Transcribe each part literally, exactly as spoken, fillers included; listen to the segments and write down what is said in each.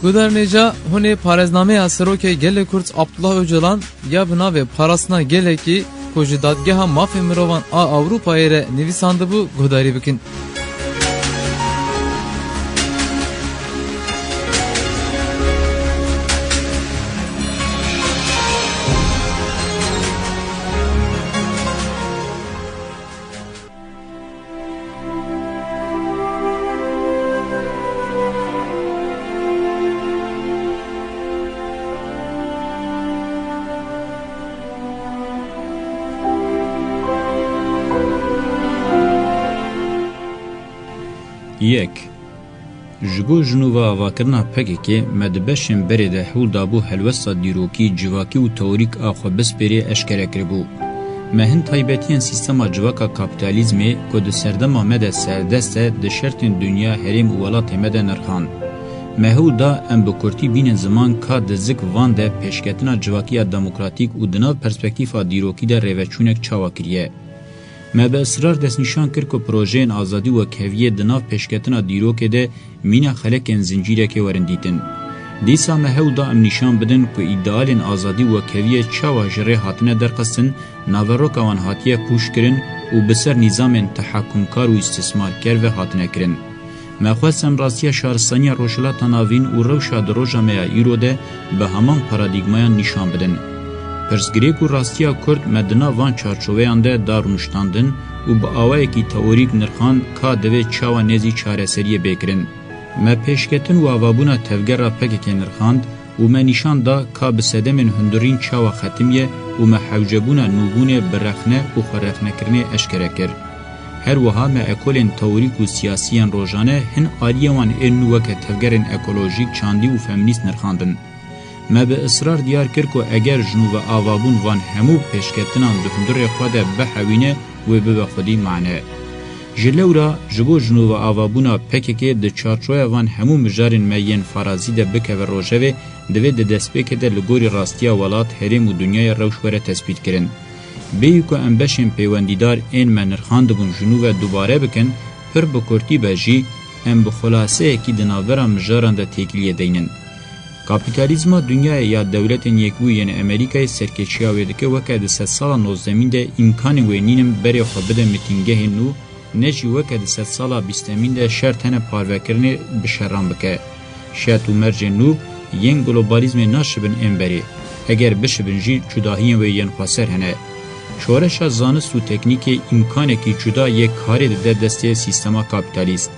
Guhdarên hêja, hûn ê parêznameya Serokê Gelê Kurd Abdullah Ocalan ya bi navê Parastina Gelekî ku ji Dadgeha Mafê Mirovan a Ewropayê re nivîsandibû guhdarî bikin. Yek. Ji bo jinû ve avakirina P K K, me di beşên berê de hewl dabû helwesta dîrokî, civakî û teorîk a xwe bispêrê eşkere kiribû. Me hin taybetiyên sîstema civaka kapîtalîzmê ku di serdema me de serdest e, di şertên dinya, herêm û welatê me de nirxand. Me hewl da em bi kurtî bînin ziman ka di zik van de pêşketina civakî ya demokratîk û di nav perspektîfa dîrokî de rêveçûnek çawa kiriye. Me bi israr destnîşan kir ku projeyên azadî û wekheviyê di nav pêşketina dîrokê de mîna xelekên zincîrekê werin dîtin. Dîsa me hewl da em nîşan bidin ku îdealên azadî û wekheviyê çawa ji rê hatine derxistin, naveroka wan hatiye pûçkirin û bi ser nîzamên tehakumkar û îstismarker ve hatine kirin. Me xwest em rastiya şaristaniya Rojhilata Navîn û rewşa di roja me ya îro de bi heman paradîgmayan nîşan bidin. Pirsgirêk û rastiya Kurd me di nav van çarçoveyan de da rûniştandin û bi awayekî teorîk nirxand ka divê çawa nêzî çareseriyê bê kirin. Me pêşketin û avabûna tevgera P K K nirxand û me nîşan da ka bi sedemên hundirîn çawa xetimiye û me hewcebûna nûbûnê bi rexne û xwerexnekirinê eşkere kir. Her wiha me ekolên teorîk û siyasî yên rojane hin aliyê wan ên nû weke tevgerên ekolojîk, çandî û feminîst nirxandin. Me bi israr diyar kir ku eger ji nû ve avabûn van hemû pêşketinan di hundirê xwe de bihewîne, wê bibe xwedî mane. Ji lewra ji bo ji nû ve avabûna P K K di çarçoya van hemû mijarên me yên farazî de bikeve rojevê, divê di destpêkê de li gorî rastiya welat, herêm û dinyayê rewş were tespîtkirin. Bêyî ku em beşên pêwendîdar ên me nirxandibûn ji nû ve dubare bikin, pir bi kurtî be jî, em bi xulaseyekî di navbera mijaran de têkiliyê deynin. Kapîtalîzma dinyayê ya Dewletên Yekbûyî yên Amerîkayê serkêşiya wê dike weke di sedsala nozdemîn de îmkanên wê nînin berê xwe bide mitîngehên nû, ne jî weke di sedsala bîstemîn de şer tene parvekirinê bi şeran bike. Şert û mercên nû yên globalizmê naşibin ên berê. Eger bişibin jî cudahiyên wê yên xweser hene. Şoreşa zanist û teknîkê îmkanekî cuda yê karê dide destê sîstema kapîtalîst.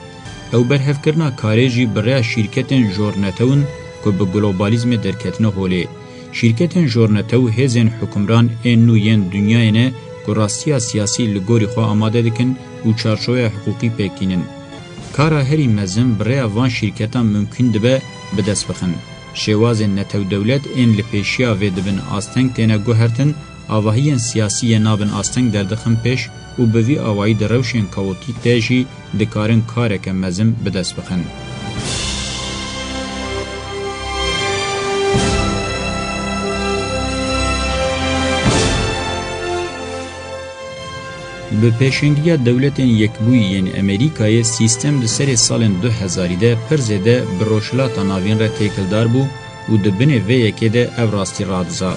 Ew berhevkirina karê jî bi rêya şîrketên jornetew in ku bi globalizmê derketine holê. Şîrketên jornetew hêzên hukimran ên nû yên dinyayê ne ku rastiya siyasî li gorî xwe amade dikin û çarçoveya hiqûqî pêk tînin. Kara herî mezin bi rêya van şîrketan mimkûn dibe bi dest bixin. Şêwazên netewdewlet ên li pêşiya vê dibin asteng têne guhertin, avahiyên siyasî yê nabin asteng derdixin pêş û bi vî awayî di rewşên kaotîk de jî dikarin kareke mezin bi dest bixin. Bi pêşengiya Dewletên Yekbûyî yên Amerîkayê sîstem di serê salên du hezarî de pir zêde bi Rojhilata Navîn re têkildar bû û di binê vê yekê de ev rastî radiza.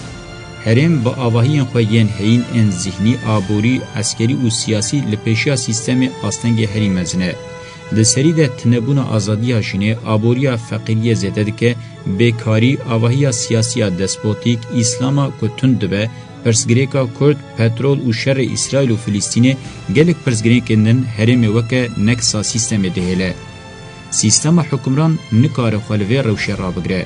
Herêm bi avahiyên xwe yên heyîn ên zîhnî, aborî, eskerî û siyasî li pêşiya sîstemê astengê herî mezin e. Di serî de tunebûna azadiya jinê, aboriya feqîriyê zêde dike, bêkarî, avahiya siyasî ya despotîk, îslama ku tund dibe, pirsgirêka Kurd, petrol û şerê Îsraîl û Filistînê, gelek pirsgirêkên din herêmê weke neksa sîstemê dihêle. Sîstema hukimran nikare xwe li vê rewşê rabigire.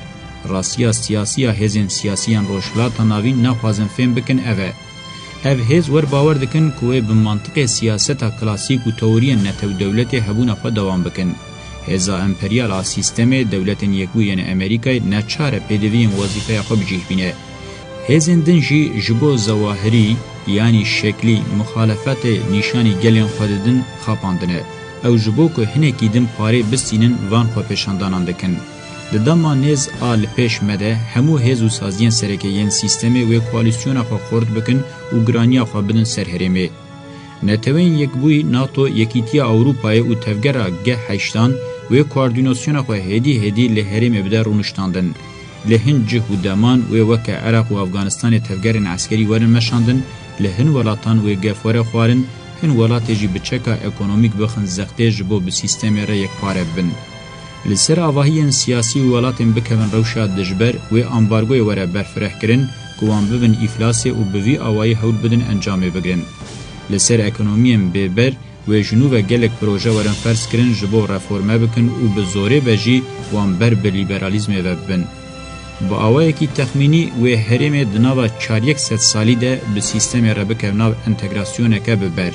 Rastiya siyasî ya hêzên siyasî yên Rojhilata Navîn naxwazin fêm bikin ev e. Ev hêz wer bawer dikin ku wê bi mantiqê siyaseta klasîk û teoriyên netewdewletê hebûna xwe dewam bikin. Hêza emperyal a sîstemê, Dewletên Yekbûyî yên Amerîkayê neçar e pêdiviyên wezîfeya xwe bi cih bîne. Hêzên din jî ji bo zewahirî, yanî şeklî, muxalefetê nîşanî gelên xwe didin, xapandine. Ew ji bo ku hinekî din parê bistînin van xwepêşandanan dikin. Di dema nêz a li pêş me de hemû hêz û saziyên sereke yên sîstemê wê koalîsyona xwe xurt bikin û giraniya xwe bidin ser herêmê. Neteweyên Yekbûyî, nato, Yekîtiya Ewropayê û Tevgera G heştan wê koordînasyona xwe hêdî hêdî li herêmê bide rûniştandin. Li hin cih û deman wê weke Iraq û Afganistanê tevgerên eskerî werin meşandin, li hin welatan wê gef were xwarin, hin welatê jî bi çeka ekonomîk bixin zextê ji bo bi sîstemê re yekpare bibin. Li ser avahiyên siyasî û welatên bikevin rewşa dijber wê ambargoyê were berfireh kirin ku wan bibin îflasê û bi vî awayî hewl bidin encamê bigrin. Li ser ekonomiyên bêber wê ji nû ve gelek proje werin ferz kirin ji bo reforme bikin û bi zorê be jî wan ber bi lîberalîzmê ve bibin. Bi awayekî texmînî wê herêmê di nava çar yek sed salî de bi sîstemê re bikeve nav entegrasyoneke bi ber.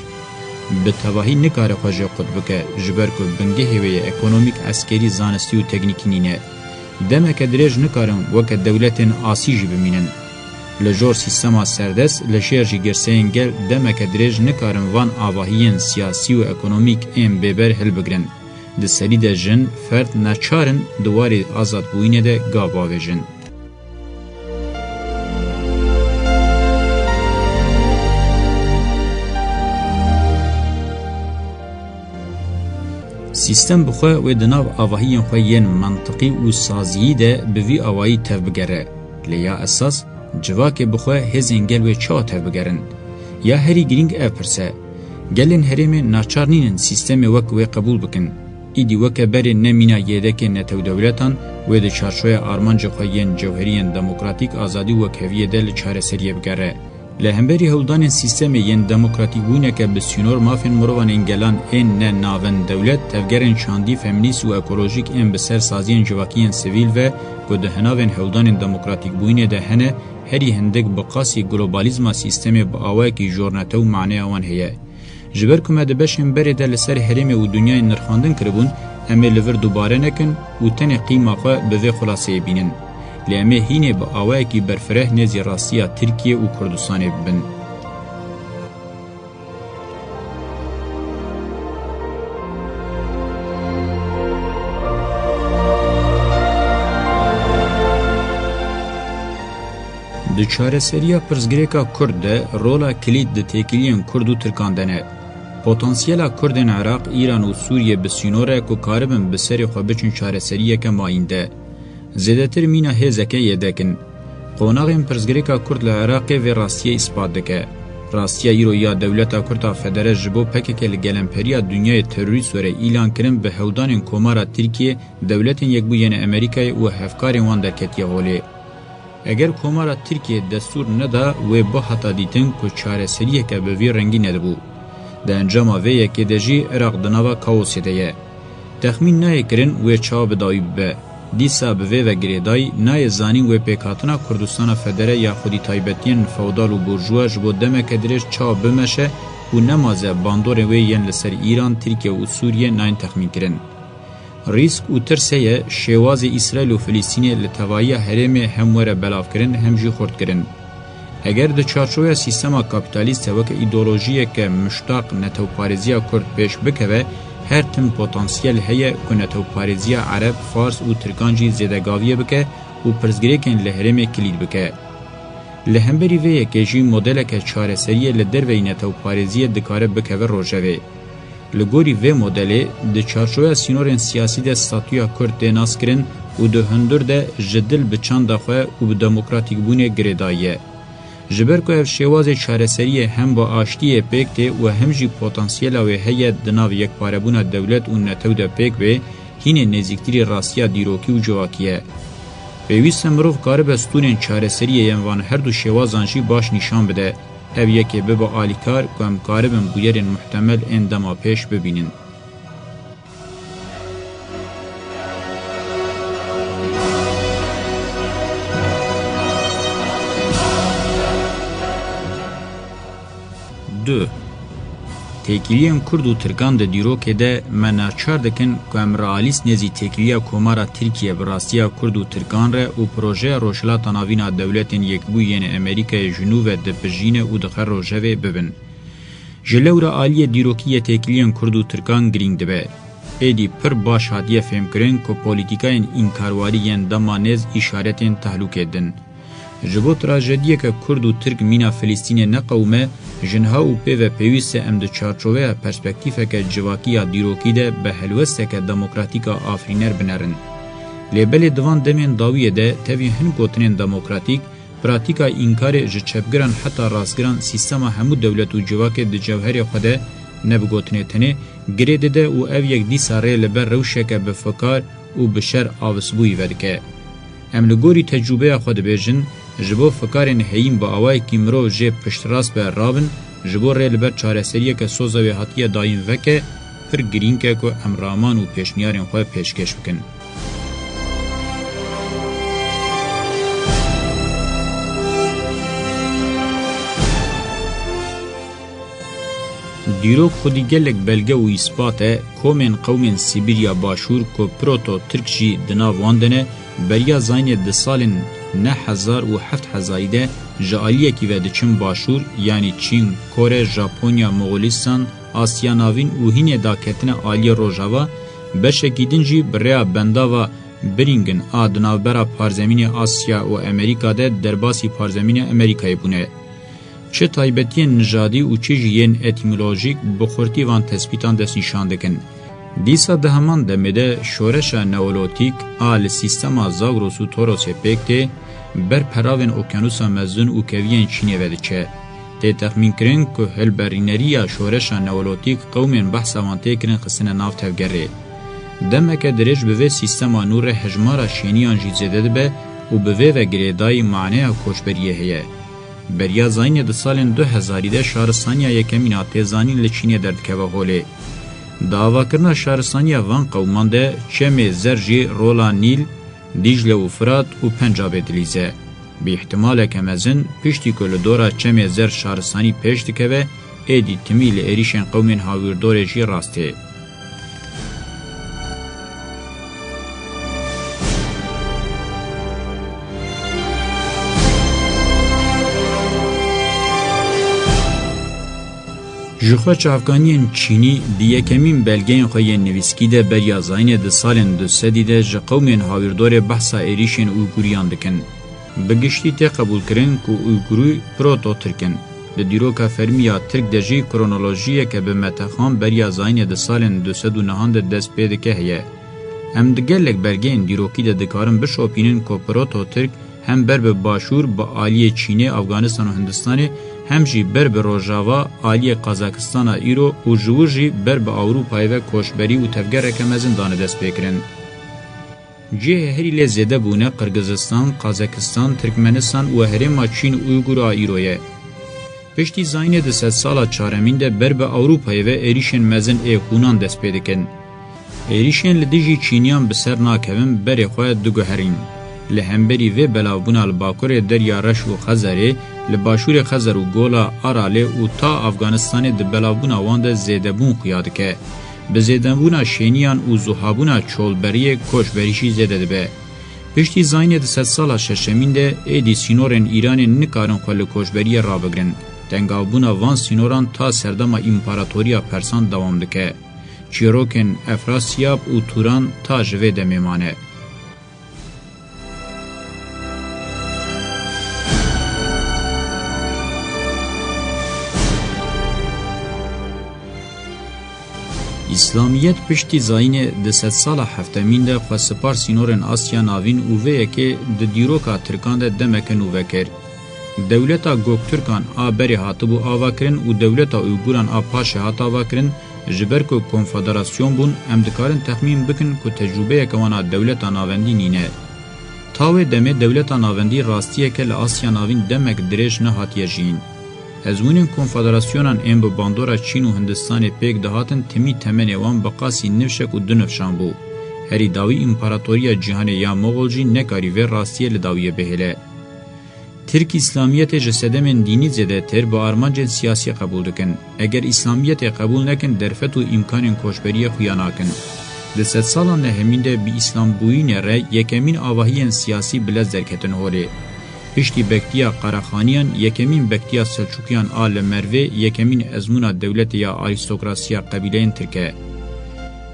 Bi tevahî nikare xwe jê qut bike, ji ber ku bingehê wê yê ekonomîk, eskerî, zanistî û teknîkî nîne. Demeke dirêj nikarin weke dewletên asî jî bimînin. Li jor sîstema serdest, li jêr jî girseyên gel demeke dirêj nikarin van avahiyên siyasî û ekonomîk ên bêber hilbigrin. Di serî de jin, ferd neçar in di warê azadbûyînê de gav bavêjin. Sîstem bi xwe wê di nav avahiyên xwe yên mantiqî û saziyî de bi vî awayî tevbigere. Lê ya esas, civakê bi xwe hêzên gel wê çawa tevbigerin? Ya herî girîng ev pirs e. Gelên herêmê naçar nînin sîstemê wek wê qebûl bikin. Îdî weke berê ne mîna yêdekê netewdewletan wê di çarçoya armancê xwe yên cewherî yên demokratîk, azadî û wekheviyê de li çareseriyê bigere. Li hemberî hewldanên sîstemê yên demokratîkbûyîneke bi sînor, mafên mirovan ên gelan ên ne navendewlet, tevgerên çandî, feminîst û ekolojîk ên bi ser saziyên civakî yên sivîl ve ku di hinavên hewldanên demokratîkbûyînê de hene, herî hindik bi qasî globalîzma sîstemê bi awayekî jornetew maneya wan heye. Ji ber ku me di beşên berê de li ser herêmê û dinyayê nirxandin kiribûn, em ê li vir dubare nekin û tenê qîma xwe bi vê xulaseyê bînin. Lê em ê hînê bi awayekî berfireh nêzî rastiya Tirkiye û Kurdistanê bibin. Di çareseriya pirsgirêka Kurd de rola kilît di têkiliyên Kurd û Tirkan de ne. Potansiyela Kurdên Iraq, Îran û Sûriyê bi sînor e ku karibin bi serê xwe biçin çareseriyeke mayînde. Zêdetir mîna hêzeke yêdek in. Qonaxên pirsgirêka Kurd li Iraqê vê rastiyê îspat dike. Rastiya îro ya dewleta Kurd a federe ji bo P K K li gelemperiya dinyayê terorîst were îlan kirin bi hewldanên Komara Tirkiyê, Dewletên Yekbûyî yên Amerîkayê û hevkarên wan derketiye holê. Eger Komara Tirkiyê destûr neda, wê bihata dîtin ku çareseriyeke bi vî rengî nedibû. Di encama vê yekê de jî Iraq di nava kaosê de ye. Texmîn nayê kirin wê çawa bi dawî bibe. Dîsa bi vê ve girêdayî nayê zanîn wê pêkhatina Kurdistana Federe ya xwedî taybetiyên feodal û burjuwa ji bo demeke dirêj çawa bimeşe û nemaze bandorên wê yên li ser Îran, Tirkiye û Sûriye nayên texmînkirin. Rîsk û tirs heye şêwazê Îsraîl û Filistînê li tevahiya herêmê hem were belavkirin hem jî xurtkirin. Eger di çarçoveya sîstema kapîtalîst de weke îdeolojiyeke muştaq netewparêziya Kurd pêş bikeve, her tim potansiyel heye ku netewparêziya Ereb, Fars û Tirkan jî zêdegaviyê bike û pirsgirêkên li herêmê kilît bike. Li hemberî vê yekê jî modeleke çareseriyê li derveyî netewparêziyê dikare bikeve rojevê. Li gorî vê modelê, di çarçoveya sînorên siyasî de statûya Kurd tê naskirin û di hundir de ji dil bi çanda xwe û bi demokratîkbûnê girêdayî ye. Ji ber ku ev şêwazê çareseriyê hem bi aştiyê pêk tê û hem jî potansiyela wê heye di nav yekparebûna dewlet û netew de pêk bê, hînê nêzîktirî rastiya dîrokî û civakî ye. Pêwîst e mirov karibe stûnên çareseriyê yên van her du şêwazan jî baş nîşan bide. Ev yekê bibe alîkar ku em karibin bûyerên muhtemel ên dema pêş bibînin. Du. Têkiliyên Kurd û Tirkan di dîrokê de me naçar dikin ku em realîst nêzî têkiliya Komara Tirkiye bi rastiya Kurd û Tirkan re û projeya Rojhilata Navîn a Dewletên Yekbûyî yên Amerîkayê ji nû ve dipijîne û dixe rojevê bibin. Ji lewra aliyê dîrokî yê têkiliyên Kurd û Tirkan girîng dibe. Êdî pir baş hatiye fêmkirin ku polîtîkayên înkarwarî yên dema nêz îşaretên tehlûkê din. Ji bo trajediyeke Kurd û Tirk mîna Filistînê neqewime, ji niha û pê ve pêwîst e em di çarçoveya perspektîfeke civakî ya dîrokî de bi helwesteke demokratîk a afirîner binerin. Lê belê di van demên dawiyê de tevî hin gotinên demokratîk, pratîka înkarê ji çepgiran heta rastgiran sîstema hemû dewlet û civakê di cewherê xwe de, ne bi gotinê tenê, girê dide û ev yek dîsa rê li ber rewşeke bi fikar û bi şer avistbûyî vedike. Em li gorî tecrûbeya xwe dibêjin, ji bo fikarên heyîn bi awayekî mirov jê piştrast be rabin, ji bo rê li ber çareseriyeke soza wê hatiye dayîn veke, pir girîng e ku em raman û pêşniyarên xwe pêşkêş bikin. Dîrok xwedî gelek belge û îspat e, komên qewmên Sibîrya Başûr ku Proto-Tirk jî di nav wan de ne, beriya zayînê di salên neh hezar û heft hezarî de ji aliyekî ve diçin Başûr, yanî Çîn, Kore, Japonya, Moxolistan, Asya Navîn û hînê daketine aliyê Rojava, beşekî din jî bi rêya bendava Beringen a di navbera parzemînê Asya û Amerîka de derbasî parzemînê Amerîkayê bûne. Çi taybetiyên nijadî û çi jî yên etîmolojîk bi xurtî van tespîtan destnîşan dikin. Dîsa di heman demê de şoreşa neolotîk a li sîstema Zagros û Torosê pêk tê, ber peravên Okyanusa Mezin û Keviyên Çînê ve diçe. Tê texmînkirin ku hilberîneriya şoreşa neolotîk qewmên behsa wan tê kirin xistine nav tevgerê. Demeke dirêj bi vê sîstema nû re hejmara şêniyan jî zêde dibe û bi vê ve girêdayî maneya koçberiyê heye. Beriya zayînê di salên du hezarî de şaristaniya yekemîn a têzanîn li Çînê derdikeve holê. Di avakirina şaristaniya van qewman de çemê zer jî rola Nîl, Dîcle û Firat û Pencabê dilîze. Bi îhtimaleke mezin, piştî ku li dora çemê zer şaristanî pêş dikeve, êdî timî li êrîşên qewmên hawîrdorê jî rast tê. Jixwe çavkaniyên Çînî di yekemîn belgeyên xwe yên nivîskî de beriya zayînê di salên du sedî de ji qewmên hawîrdorê behsa êrîşên Uyguriyan dikin. Bi giştî tê qebûlkirin ku Uygurû Proto-Tirk in. Di dîroka fermî ya Tirk de jî kronolojiyeke bi metexan beriya zayînê di salên du sed û nehan de dest pê dike heye. Em di gelek belgeyên dîrokî de dikarin bişopînin ku Proto-Tirk hem ber bi Başûr bi aliyê Çînê, Afganistan û Hindistanê, hem jî ber bi Rojava aliyê Qazakistana îro û ji wir jî ber bi Ewropayê ve koçberî û tevgereke mezin dane destpêkirin. Cihê herî lê zêde bûne Qirgizistan, Qazakistan, Tirkmenistan û herêma Çîn Uygur a îro ye. Piştî zayînê di sedsala çaremîn de ber bi Ewropayê ve êrîşên mezin ê Hûnan dest pê dikin. Êrîşên li dijî Çîniyan bi ser nakevin, berê xwe diguherîn. Li hemberî vê belavbûna li bakurê Derya Reş û Xezerê, li başûrê Xezer û Gola Aralê û ta Afganistanê di belavbûna wan de zêdebûn xuya dike. Bi zêdebûna şêniyan û zuhabûna çolberiyê koçberî jî zêde dibe. Piştî zayînê di sedsala şeşemîn de êdî sînorên Îranê nikarin xwe li koçberiyê rabigirin. Tengavbûna van sînoran ta serdema Împaratoriya Persan dewam dike. Çîrokên Efrasiyab û Turan ta ji vê demê mane. Îslamiyet piştî zayînê di sedsala heftemîn de xwe sipar sînorên Asya Navîn û vê yekê di dîroka Tirkan de demeke nû vekir. Dewleta Göktürkan a berê hatibû avakirin û dewleta Uyguran a paşê hat avakirin, ji ber ku konfederasyon bûn, em dikarin texmîn bikin ku tecrûbeyeke wan a dewleta navendî nîne. Ta wê demê dewleta navendî rastiyeke li Asya Navîn demek dirêj nehatiye jiyîn. Ezmûnên konfederasyonan ên bi bandora Çîn û Hindistanê pêk dihatin, timî temenê wan bi qasî nifşek û du nifşan bû. Herî dawî Împaratoriya Cîhanê ya Moxol jî nekarî vê rastiyê li dawiyê bihêle. Tirk Îslamiyetê ji sedemên dînî zêdetir bi armancên siyasî qebûl dikin. Eger Îslamiyetê qebûl nekin, derfet û îmkanên koçberiyê xuya nakin. Di sedsala nehemîn de bi Îslambûyînê re yekemîn avahiyên siyasî bi lez derketin holê. Piştî bektiya Qerexaniyan, yekemîn bektiya Selçûkiyan a li Mervê, yekemîn ezmûna dewletê ya arîstokrasiya qebîleyên tirk e.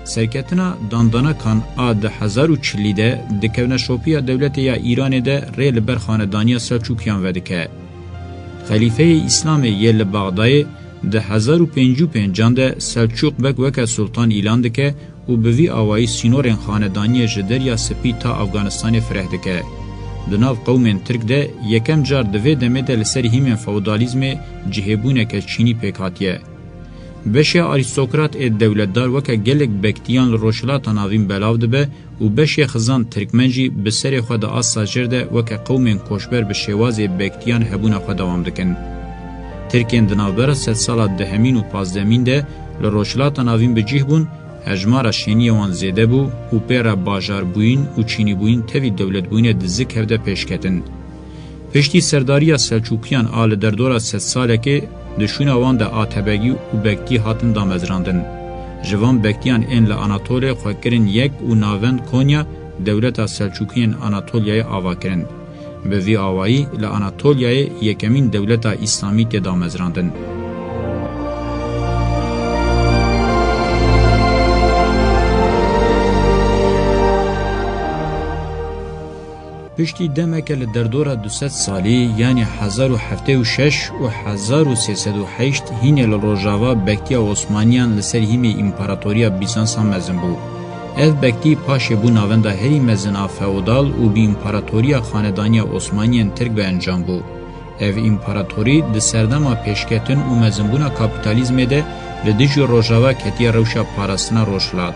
Serketina Dandanakan a di hezar û çilî de di kevneşopiya dewletê ya Îranê de rê li ber xanedaniya Selçûkiyan vedike. Xelîfeyê Îslamê yê li Bexdayê di hezar û pêncî û pêncan de Selçûk Beg weke sultan îlan dike û bi vî awayî sînorên xanedaniyê ji Derya Spî ta Afganistanê fireh dike. Di nav qewmên Tirk de yekem car di vê demê de li ser hîmên feodalîzmê cihêbûneke çînî pêk hatiye. Beşê arîstokrat ê dewletdar weke gelek bektiyan li Rojhilata Navîn belav dibe û beşê xizan tirkmen jî bi serê xwe di asta jêr de weke qewmên koçber bi şêwazê bektiyan hebûna xwe dewam dikin. Tirkên di navbera sedsala dehemîn û pazdemîn de li Rojhilata Navîn bi cih bûn, hejmara şêniyê wan zêde bû û pê re bajarbûyîn û çînîbûyîn tevî dewletbûyînê di zik hev de pêş ketin. Piştî serdariya Selçûkiyan a li derdora sedsalekê, di şûna wan de atebegî û bektî hatin damezrandin. Ji van bektiyan ên li Anatolê xwe kirin yek û navend Konya, dewleta Selçûkiyên Anatolyayê ava kirin. Bi vî awayî li Anatolyayê yekemîn dewleta Îslamî tê damezrandin. Piştî demeke li derdora du sed salî, yanî hezar û heftê û şeş û hezar û sê sed û heşt, hînê li Rojava bektiya Osmaniyan li ser hîmê Împaratoriya Bîzansan mezin bû. Ev bektî paşê bû navenda herî mezin a feodal û bi împaratoriya xanedaniya Osmaniyên Tirk bi encam bû. Ev împaratorî di serdema pêşketin û mezinbûna kapîtalîzmê de li dijî Rojava ketiye rewşa parastina Rojhilat.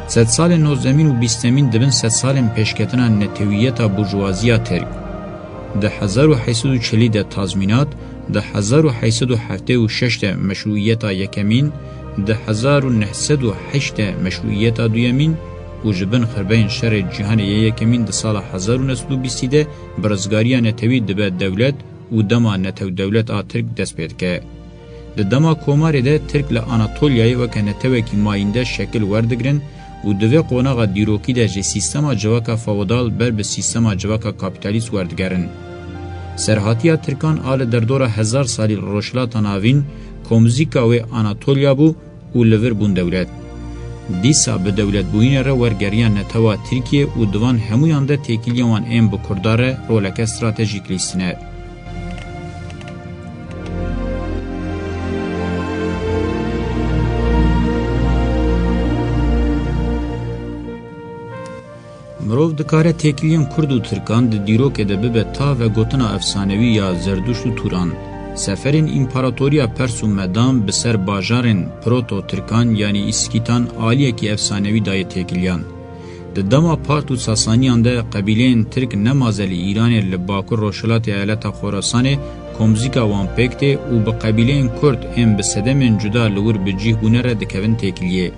Sedsalên nozdemîn û bîstemîn dibin sedsalên pêşketina netewiyeta burjuwaziya Tirk. Di hezar û heyt sed û çilî de tazmînat, di hezar û heyt sed û heftê û şeş de meşrûiyeta yekemîn, di hezar û neh sed û heşt de meşrûiyeta duyemîn û ji bin xirbeyên Şerê Cîhanê yê Yekemîn di sala hezar û neh sed û bîstî de bi rizgariya netewî dibe dewlet û dema netew-dewlet a Tirk dest pê dike. Di dema komarê de Tirk li Anatolyayê weke netewekî mayînde şekil werdigrin û di vê qonaxa dîrokî de ji sîstema civaka feodal ber bi sîstema civaka kapîtalîst werdigerin. Serhatiya Tirkan a li derdora hezar salî li Rojhilata Navîn, komzîka wê Anatolya bû û li vir bûn dewlet. Dîsa bi dewletbûyînê re wergeriya netewa Tirkiyê û di van hemûyan de têkiliya wan ên bi Kurda re roleke stratejîk lîstine. Mirov dikare têkiliyên Kurd û Tirkan di dîrokê de bibe ta vegotina efsanewî ya Zerduşt û Turan. Seferên împaratoriya Pers û Medan bi ser bajarên Proto-Tirkan, yanî Îskîtan, aliyekî efsanewî daye têkiliyan. Di dema Part û Sasaniyan de qebîleyên Tirk nemaze li Îranê li bakur rojhilatê eyaleta Xorasanê komzîka wan pêk tê û bi qebîleyên Kurd ên bi sedemên cuda li wir bi cih bûne re dikevin têkiliyê.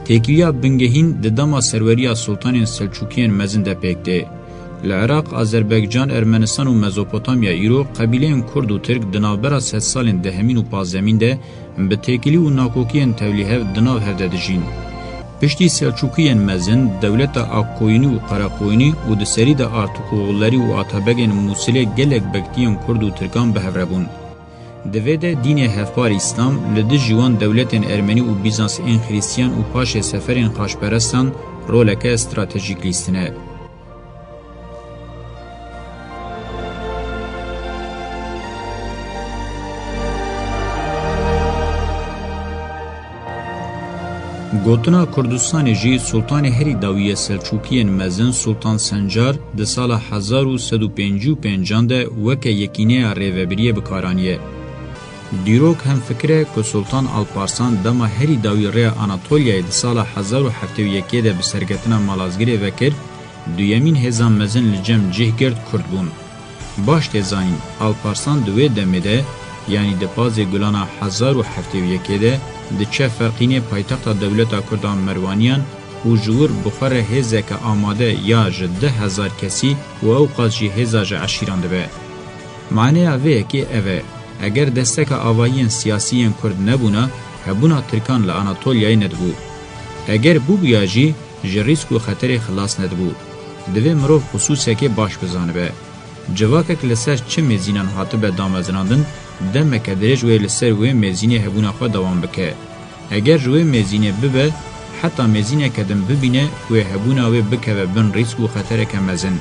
Têkiliya bingehîn di dema serweriya Sultanên Selçûkiyên mezin de pêk tê. Li Iraq, Azerbaycan, Ermenistan û Mezopotamya îro qebîleyên Kurd û Tirk di navbera sedsalên dehemîn û pazdemîn de bi têkilî û nakokiyên tevlîhev di nav hev de dijîn. Piştî Selçûkiyên mezin, dewleta Akkoyunî û Qereqoyunî û di serî de Artukoğullerî û Atabegên Mûsilê gelek bektiyên Kurd û Tirkan bi hev re bûn. Di vê de dînê hevpar Îslam li dijî wan dewletên Ermenî û Bîzans ên Xrîstiyan û paşê seferên xaçperestan roleke stratejîk lîstine. Gotina Kurdistanê jî Sultanê herî dawî yê Selçûkiyên mezin Sultan Sencar di sala hezar û sed û pêncî û pêncan de weke yekîneya rêvebiriyê bi kar aniye. Dîrok hemfikir e ku Sultan Alparslan dema herî dawî rêya Anatolyayê di sala hezar û heftê û yekê de bi serketina Malazgirê vekir, duyemîn hêza mezin li cem cih girt Kurd bûn. Baş tê zanîn, Alparslan di wê demê de, yanî di pazê Gulana hezar û heftê û yekê de, diçe Ferqînê paytexta dewleta Kurdan Merwaniyan û ji wir bi xwe re hêzeke amade ya ji du hezar kesî û ewqas jî hêza ji eşîran dibe. Maneya vê yekê ev e, eger desteka avayiyên siyasî yên Kurd nebûna, hebûna Tirkan li Anatolyayê nedibû. Eger bûbûya jî, ji rîsk û xeterê xilas nedibû. Divê mirov xisûsekê baş bizanibe. Civakek li ser çi mêzînan hatibe damezrandin, demeke dirêj wê li ser wê mêzînê hebûna xwe dewam bike. Eger ji wê mêzînê bibe, heta mêzîneke din bibîne ku ê hebûna wê bikeve bin rîsk û xetereke mezin.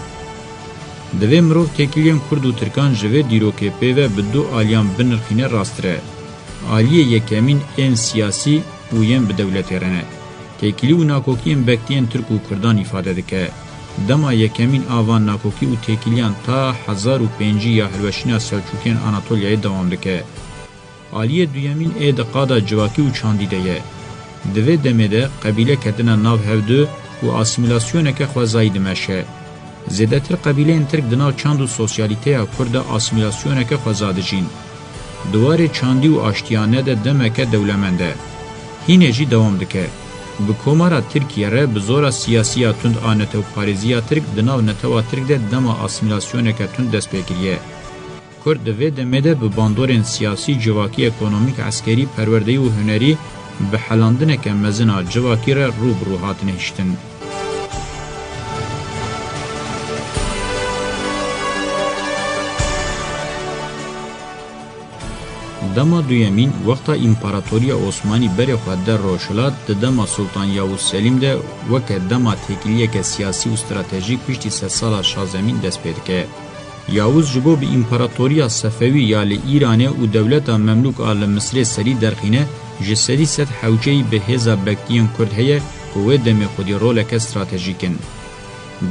Divê mirov têkiliyên Kurd û Tirkan ji vê dîrokê pê ve bi du aliyan binirxîne rasttir e. Aliyê yekemîn ên siyasî û yên bi dewletê re ne. Têkilî û nakokiyên bektiyên Tirk û Kurdan îfade dike. Dema yekemîn a van nakokî û têkiliyan ta hezar û pêncî ya hilweşîna Selçûkiyên Anatolyayê dewam dike. Aliyê duyemîn ê di qada civakî û çandî de ye. Di vê demê de qebîle ketine nav hevdu û asîmîlasyoneke xwezayî dimeşe. Zêdetir qebîleyên Tirk di nav çand û sosyalîteya Kurd de asîmîlasyoneke xweza dijîn. Di warê çandî û aştiyane de demeke dewlemend e. Hînê jî dewam dike. Bi Komara Tirkiye re bi zora siyasî ya tund a netewparêzî ya Tirk di nav netewa Tirk de dema asîmîlasyoneke tund dest pê kiriye. Kurd di vê demê de bi bandorên siyasî, civakî, ekonomîk, eskerî, perwerdeyî û hunerî bi helandineke mezin a civakî re rû bi rû hatine hiştin. Dema duyemîn, wexta Împaratoriya Osmanî berê xwe der rojhilat, di dema Sultan Yavuz Selîm de weke dema têkiliyeke siyasî û stratejîk piştî sedsala şazdemîn dest pê dike. Yavuz ji bo bi Împaratoriya Sefewî ya li Îranê û dewleta Memlûk a li Misrê serî derxîne, ji sedî sed hewceyî bi hêza bektiyên Kurd heye ku wê demê xwedî roleke stratejîk in.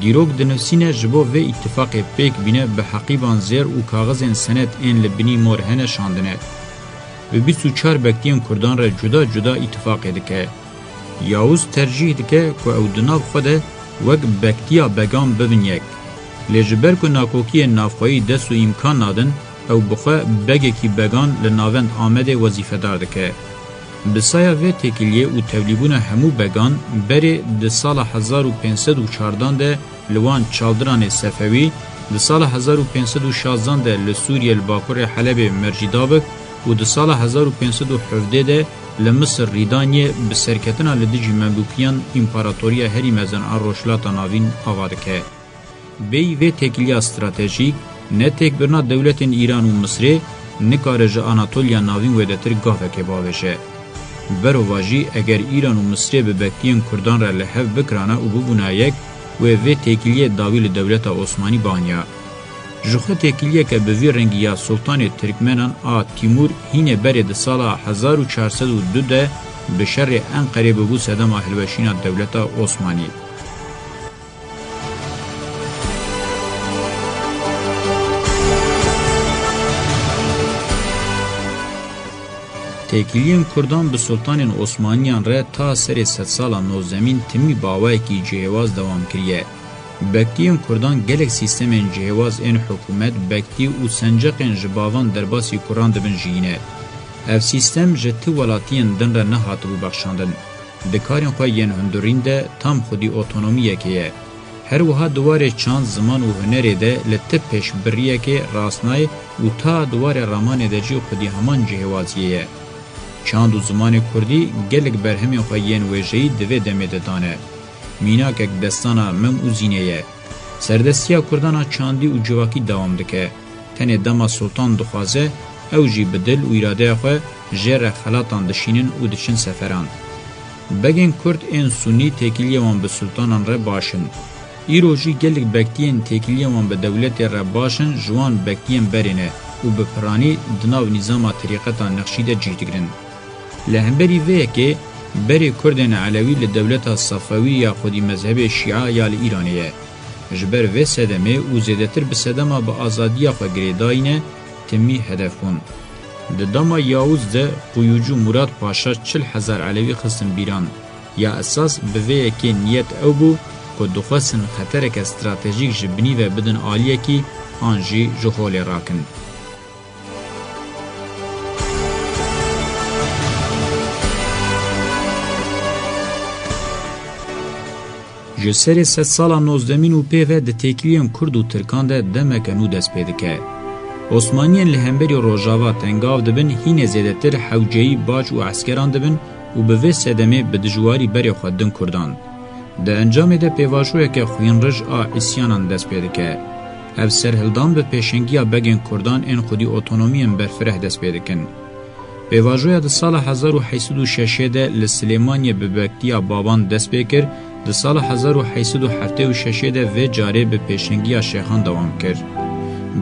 Dîrok dinivîsîne ji bo vê îtîfaqê pêk bîne bi heqîban zêr û kaxizên senet ên li binî mor hene şandine. Bi bîst û çar bektiyên Kurdan re cuda cuda îtîfaqê dike. Yavuz tercîh dike ku ew di nav xwe de wek bektiya began bibin yek. Lê ji ber ku nakokiyên navxweyî dest û îmkan nadin, ew bi xwe begekî began li navend Amedê wezîfedar dike. Bi saya vê têkiliyê û tevlîbûna hemû began, berê di sala hezar û pênc sed û çardan de li wan çaldiranê Sefewî, di sala hezar û pênc sed û şazdan de li Sûriyê li bakurê Helebê mercî dabik û di sala hezar û pênc sed û hevdeh de li Misir rîdaniyê bi serketina li dijî Memlûkiyan Împaratoriya herî mezin a Rojhilata Navîn ava dike. Bêyî vê têkiliya stratejîk, ne têkbirina dewletên Îran û Misrê, nikare ji Anatoliya Navîn wêdetir gavekê bavêje. Berovajî, eger Îran û Misrê bi bektiyên Kurdan re li hev bikirana û bibûna yek, wê vê têkiliyê dawî li dewleta Osmanî baniya. Ji xwe têkiliyeke bi vî rengî ya Sultanê Tirkmenan a Tîmûr hînê berê di sala hezar û çar sed û du de bi şerê Enqerê bibû sedema hilweşîna dewleta Osmanî. Têkiliyên Kurdan bi Sultanên Osmaniyan re ta serê sedsala nozdemîn timî bi awayekî cihêwaz dewam kiriye. Bektiyên Kurdan gelek sîstemên cihêwaz ên hikûmet, bektî û senceqên ji bavan derbasî Kurdan dibin jiyîne. Ev sîstem ji ti welatiyên din re nehatibû bexşandin. Di karên xwe yên hundirîn de tam xwedî otonomiyekê ye. Her wiha di warê çand, ziman û hunerê de li ti pêşbiriyekê rast nayê û ta di warê ramanê de jî xwedî heman cihêwaziyê ye. Çand û zimanê kurdî gelek berhemên xwe yên wêjeyî di vê demê de dane. Mînakek destana Mem û Zînê ye. Serdestiya Kurdan a çandî û civakî dewam dike. Tenê dema Sultan dixwaze, ew jî bi dil û îradeya xwe jê re xelatan dişînin û diçin seferan. Begên Kurd ên Sunî têkiliyê wan bi Sultanan re baş in. Îro jî gelek bektiyên têkiliyê wan bi dewletê re baş in, ji wan bektiyên berê ne û bi piranî di nav nîzama terîqeta Nexşî de cih digirin. Li hemberî vê yekê berê Kurdên Elewî li dewleta Sefewî ya xwedî mezhebê Şîa ya li Îranê ye. Ji ber vê sedemê û zêdetir bi sedema bi azadiya xwe girêdayî ne, timî hedef bûn. Di dema Yawuz de Quyucu Murad Paşa çil hezar Elewî xistin bîran. Ya esas bi vê yekê niyet ew bû ku dixwestin xetereke stratejîk ji binî ve bidin aliyekî an jî ji holê rakin. Ji serê sedsala nozdemîn û pê ve di têkiliyên Kurd û Tirkan de demeke nû dest pê dike. Osmaniyên li hemberî Rojava tengav dibin, hînê zêdetir hewceyî bac û eskeran dibin û bi vê sedemê bi dijwarî berê xwe din Kurdan. Di encamê de pêvajoyeke xwînrij a îsyanan dest pê dike. Ev serhildan bi pêşengiya begên Kurdan ên xwedî otonomiyên berfireh dest pê dikin. Pêvajoya di sala hezar û heyt sed û şeşê de li Silêmaniyê bi bektiya baban dest pê kir, di sala hezar û heyt sed û heftê û şeşê de vê carê bi pêşengiya şêxan dewam kir.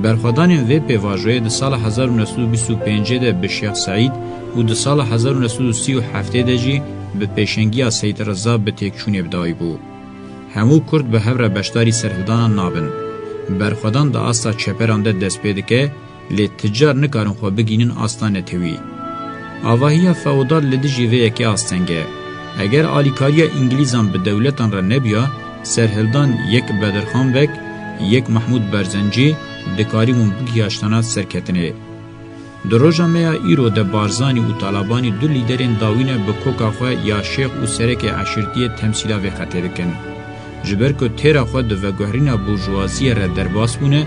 Berxwedanên vê pêvajoyê di sala hezar û neh sed û bîst û pêncê de bi Şêx Seîd û di sala hezar û neh sed û sî û heftê de jî bi pêşengiya Seîd Riza bi têkçûnê bi dawî bû. Hemû Kurd bi hev re beşdarî serhildana nabin. Berxwedan di asta çeperan de dest pê dike, lê ti car nikarin xwe bigihînin asta netewî. Avahiya feodal li dijî vê yekê asteng e. Eger alîkariya Îngilîzan bi dewletan re nebiya, serhildan yek Bedirxan Beg, yek Mehmûd Berzencî dikarîbûn bigihaştana serketinê. Di roja me ya îro de Barzanî û Talabanî du lîderên dawî ne bi koka xwe ya şêx û serekê eşîrtiyê temsîla vê xetê dikin. Ji ber ku têra xwe di veguherîna burjûwaziyê re derbas bûne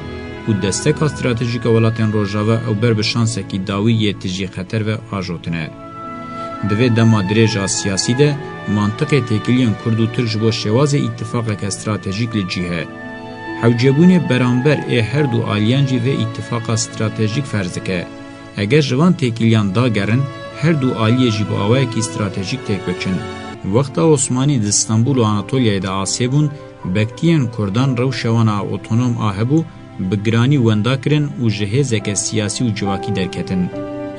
û desteka stratejîk a welatên Rojava ew ber bi şansekî dawî yê tijî xeter ve ajotine. Di vê dema dirêj a siyasî de mantiqê têkiliyên Kurd û Tirk ji bo şêwazê îtifaqeke stratejîk li cî he. Hewcebûnê beramber ê her du aliyan jî vê îtifaqa stratejîk ferz dike. Eger ji van têkiliyan dagerin, her du aliyê jî bi awayekî stratejîk têk biçin. Wexta Osmanî di Stenbul û Anatoliyayê de asê bûn, bektiyên Kurdan rewşa wan a otonom a hebû bi giranî wenda kirin û ji hêzeke siyasî û civakî derketin.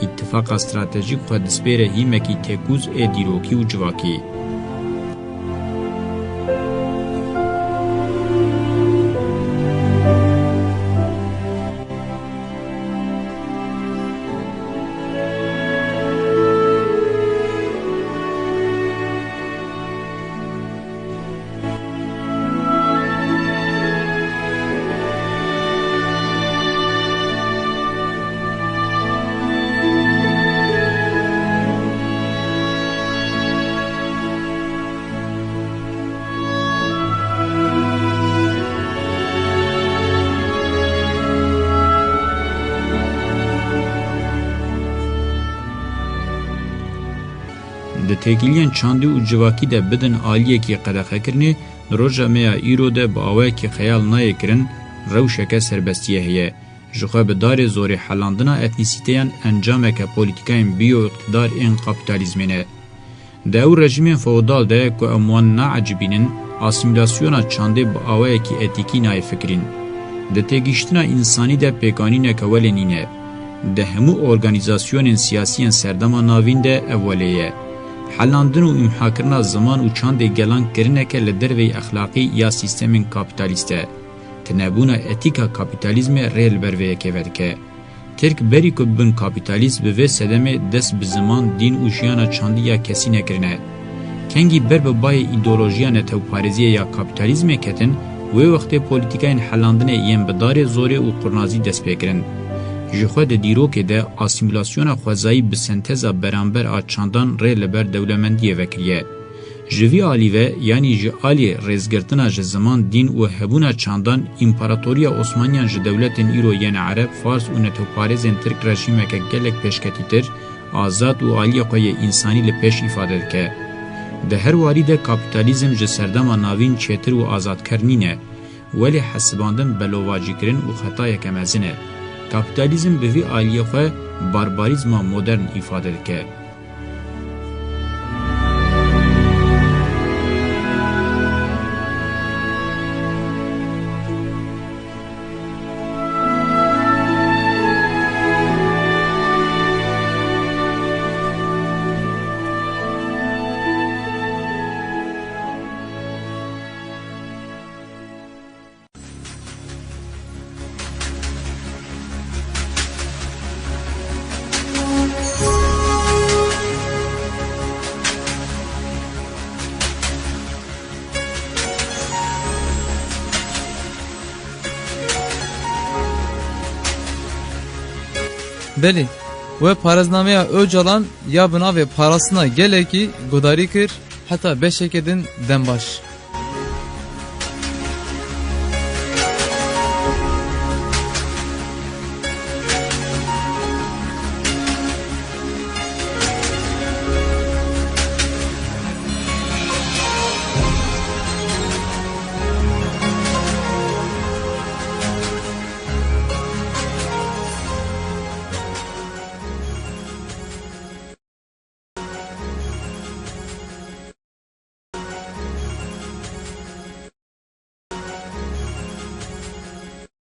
Îtifaqa stratejîk xwe dispêre hîmekî têkûz ê dîrokî û civakî. Di têkiliyên çandî û civakî de bidin aliyekî qedexekirinê, di roja me ya îro de bi awayekî xeyal nayê kirin, rewşeke serbestiyê heye. Jixwe bi darê zorê helandina etnîsîteyan encameke polîtîkayên bîyo-îqtidar ên kapîtalîzmê ne. Di ew rejîmên feodal de ku em wan naecibînin, asîmîlasyona çandê bi awayekî etîkî nayê fikirîn. Di têgihiştina însanî de pêkanîneke welê nîne. Di hemû organîzasyonên siyasî yên serdema navîn de ev welê ye. Helandin û îmhakirina ziman û çandê gelan kirineke li derveyî exlaqî ya sîstemên kapîtalîst e. Tinebûna etîka kapîtalîzmê rê li ber vê yekê vedike. Tirk berî ku bibin kapîtalîst, bi vê sedemê dest bi ziman, dîn û jiyana çandî ya kesî nekirine. Kengî ber bi bayê îdeolojiya netewparêziyê ya kapîtalîzmê ketin, wê wextê polîtîkayên helandinê yên bi darê zorê û qurnazî dest pê kirin. Jixwe di dîrokê de asîmîlasyona xwezayî bi senteza beramber a çandan rê li ber dewlemendiyê vekiriye. Ji vî alî ve, yanî ji alî rêzgirtina ji ziman, dîn û hebûna çandan, Împaratoriya Osmaniyan ji dewletên îro yên Ereb, Fars û netewparêzên Tirk rejîmeke gelek pêşketîtir, azad û aliyê xwe yê însanî li pêş îfade dike. Di her warî de kapîtalîzm ji serdema navîn çêtir û azadker nîne, welê hesibandin belovacîkirin û xetayeke mezin e. Kapîtalîzm bi vî aliyê xwe barbarîzma modern îfade dike. Belê, we parêznameya Ocalan ya bi navê Parastina Gelekî guhdarî kir, heta beşeke din dem baş.